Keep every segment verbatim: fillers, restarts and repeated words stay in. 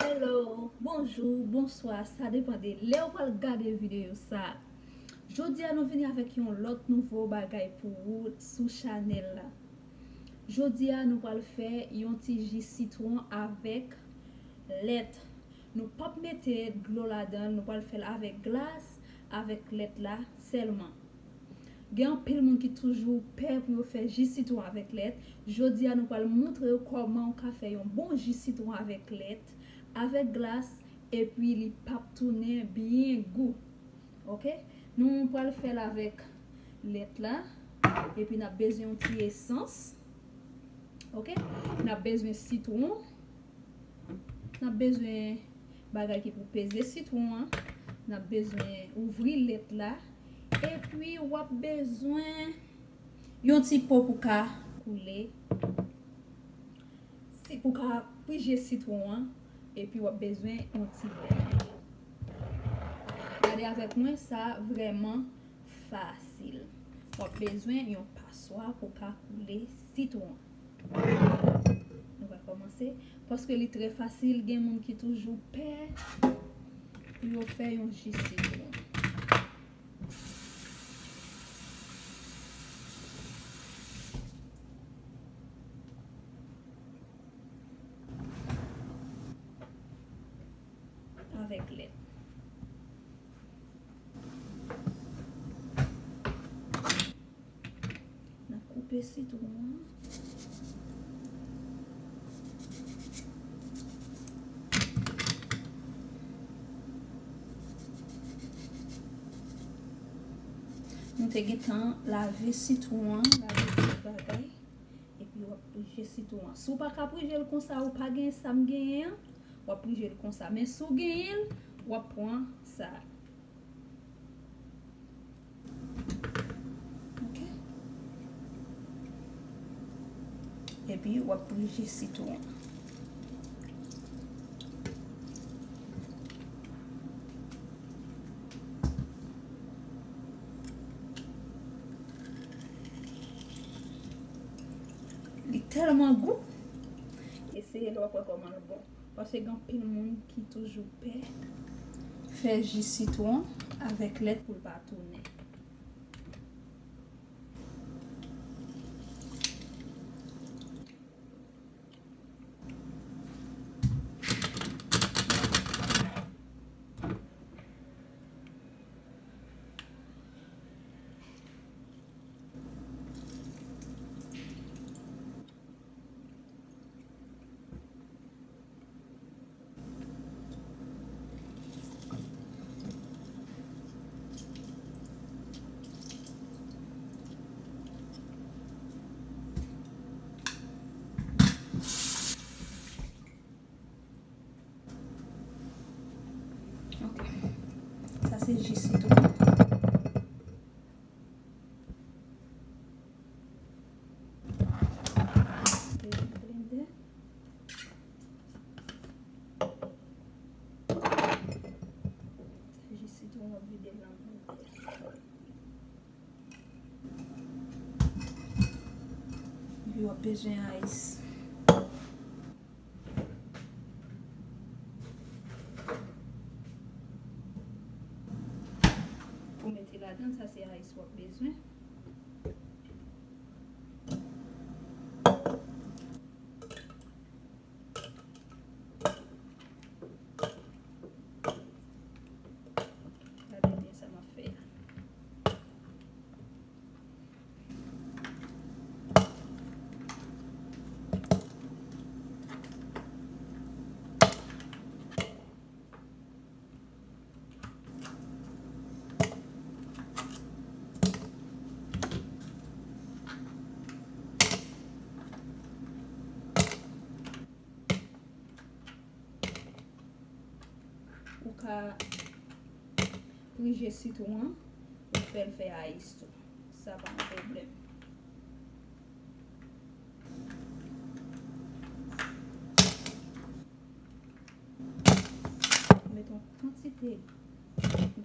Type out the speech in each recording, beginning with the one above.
Hello, bonjou, bonswa, sa depann de lè ou pral gade videyo sa. Jodi a nou vini avèk yon lòt nouvo bagay pou ou sou chanèl la. Jodi a nou pral fè yon ti ji sitwon avèk lèt. Nou p ap mete dlo ladan l, nou pral fè l avèk glas, avèk lèt la sèlman. Gen anpil moun ki toujou pè pou yo fè ji sitwon avèk lèt. Jodi a nou pral montre w kòman ou ka fè yon bon ji sitwon avèk lèt, avèk glas, epi li p ap tounen byen gou. Oke? Nou pral fè l avèk lèt la, epi n ap bezwen yon ti esans. Oke? N ap bezwen sitwon. N ap bezwen bagay ki pou peze sitwon an. N ap bezwen ouvri lèt la. Epi w ap bezwen yon ti po pou ka koule. Si, pou ka prije sitwon an. Epi w ap bezwen yon ti lèt. Gade avèk mwen, sa vrèman fasil. W ap bezwen yon paswa pou ka koule sitwon. Nou va kòmanse. Paske li trè fasil, gen moun ki toujou pè pou yo fè yon ji sitwon. Avèk lèt. N ap koupe sitwon an. Nou te gentan lave sitwon an, lave tout bagay. Epi w ap prije sitwon an. Si w pa ka prije l konsa, ou pa gen sa m genyen an, w ap prije l konsa. Men si w genyen l, w ap pran sa. Oke? Epi w ap prije sitwon. Li tèlman gou. Eseye l, w ap wè kòman l bon. Paske gen anpil moun ki toujou pè fè ji sitwon avèk lèt pou l pa tounen. Ok. Sa se ji sitwon. Blende. Sa ji sitwon, w ap vide l nan blende. Epi w ap bezwen ice. Pou mete ladan, sa se ice w ap bezwen. Gade byen sa m ap fè a. Ou ka prije sitwon an, ou fè l fè ice tou. Sa pa yon pwoblèm. Met yon kantite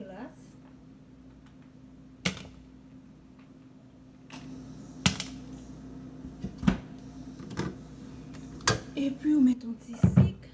glas. Epi ou met yon ti sik.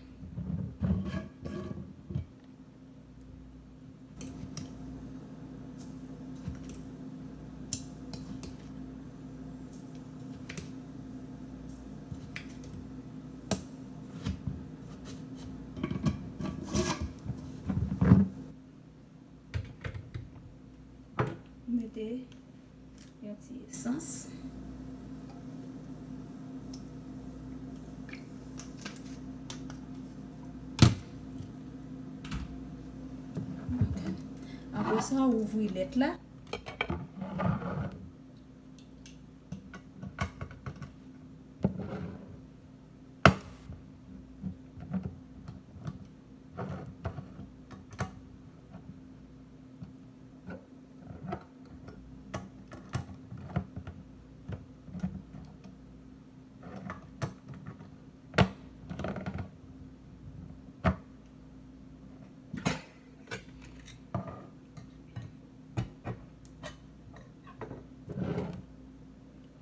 sans. Apre sa, ou ouvri lèt la.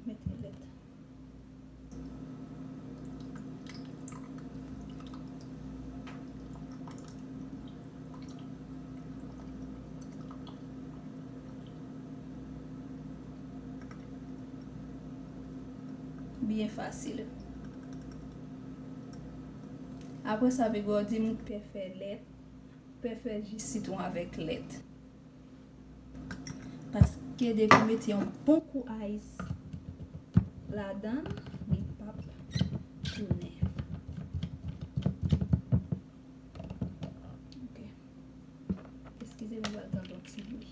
Mete lèt. Byen fasil. Apre sa, piga w di m ou pè fè lèt, ou pè fè ji sitwon avèk lèt. Paske depi w mete yon bon kou ice ladan l, li p ap tounen. Ok. Eskize m, m pral tande yon ti bri.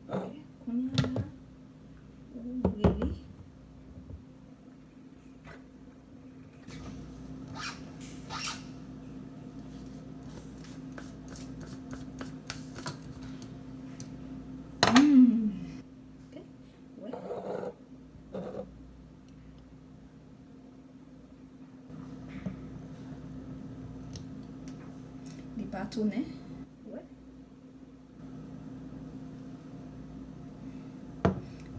Ok, kounye a la, ou ouvri li. Mm. Ok, wè. Li pa tounen. Wè.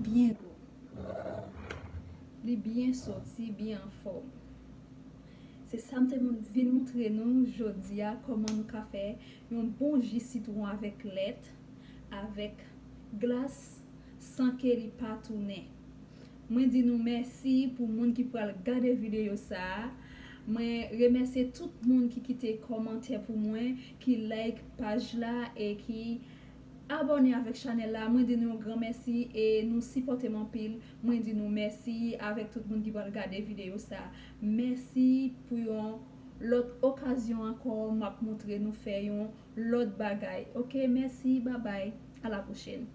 Byen gwo. Li byen soti, byen anfòm. Se sa m te moun vin montre nou jodi a, kòman nou ka fè yon bon ji sitwon avèk lèt, avèk glas, san ke li pa tounen. Mwen di nou mèsi pou moun ki pral gade videyo sa a. Mwen remèsye tout moun ki kite kòmantè pou mwen, ki like paj la e ki abòne avèk chanèl la. Mwen di nou yon gran mèsi e nou sipòte m anpil. Mwen di nou mèsi avèk tout moun ki pral gade videyo sa a. Mèsi pou yon lòt okazyon ankò, m ap montre nou fè yon lòt bagay. Ok, mèsi, babay, a la pwochèn.